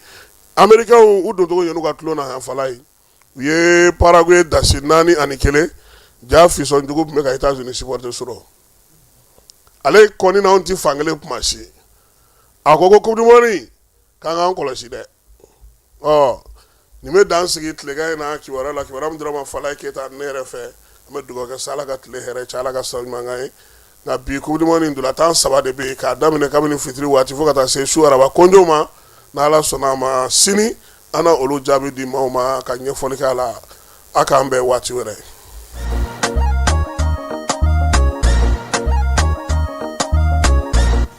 S6: Américains u doncogo ɲɛn'u ka tulon na yan, Falaye, u ye Paraguay dasi 4-1. Ja fisɔn jugu tun bɛ ka États-Unis supporter sɔrɔ, ale kɔni n'anw tɛ fankelen kuma si. A ko ko Coupe du monde k'an k'an kɔlɔsi dɛ. Ɔ, nin bɛ dan sigi tilegan in na kibaruya la, kibaruya min dira ma Falaye Keyita ne yɛrɛ fɛ. An bɛ dugawu kɛ sa, Ala ka tile hɛrɛ cɛ, Ala ka san ɲuman k'an ye. Nka bi Coupe du monde ntolatan 3 de bɛ yen, k'a daminɛ kabini fitiri waati fo ka taa se su araba kɔnjo ma. N'Ala sɔnna a ma, sini an na olu jaabi di maaw ma ka ɲɛfɔli k'a la. A k'an bɛn waati wɛrɛ.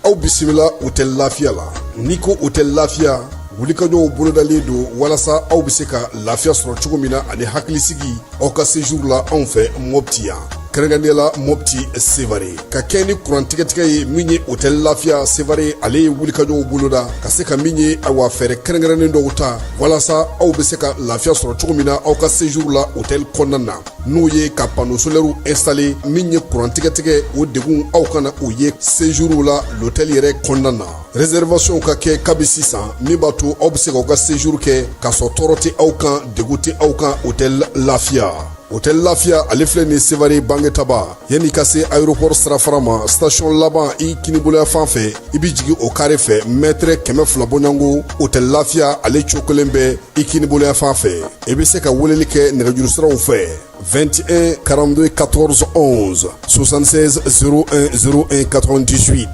S8: Aw bisimila Hôtel Lafiya la. N'i ko Hôtel Lafiya Wulikajɔw bolodalen don walasa aw bɛ se ka lafiya sɔrɔ cogo min na ani hakilisigi aw ka séjour la anw fɛ Mopti yan, kɛrɛnkɛrɛnnenya la Mopti Sevare. Ka kɛ ni kuran tigɛtigɛ ye min ye, Hôtel Lafiya Sevare, ale ye wulikajɔw boloda ka se ka min ye, awa, fɛɛrɛ kɛrɛnkɛrɛnnen dɔw ta walasa aw bɛ se ka lafiya sɔrɔ cogo min na aw ka séjour la hôtel kɔnɔna na, n'o ye ka panneau solaire installer. Min ye kuran tigɛtigɛ, o degun aw kana o ye séjour la l'hôtel yɛrɛ kɔnɔna na. Réservation ka kɛ kabi sisan, min b'a to aw bɛ se k'aw ka séjour kɛ k'a sɔrɔ tɔɔrɔ tɛ aw kan, degun tɛ aw kan. Hôtel Lafiya, Hôtel Lafiya, ale filɛ nin Sevare Bangetaba, yanni ka se aéroport sirafara ma, station laban, i kiniboloya fan fɛ, i bɛ jigin o carré fɛ, mètre 200 bɔɲɔgɔnko, Hôtel Lafiya, ale cokolen bɛ i kiniboloya fan fɛ. I bɛ se ka weleli kɛ nɛgɛjuru siraw fɛ: 21 42 14 11, 76 01 01 98.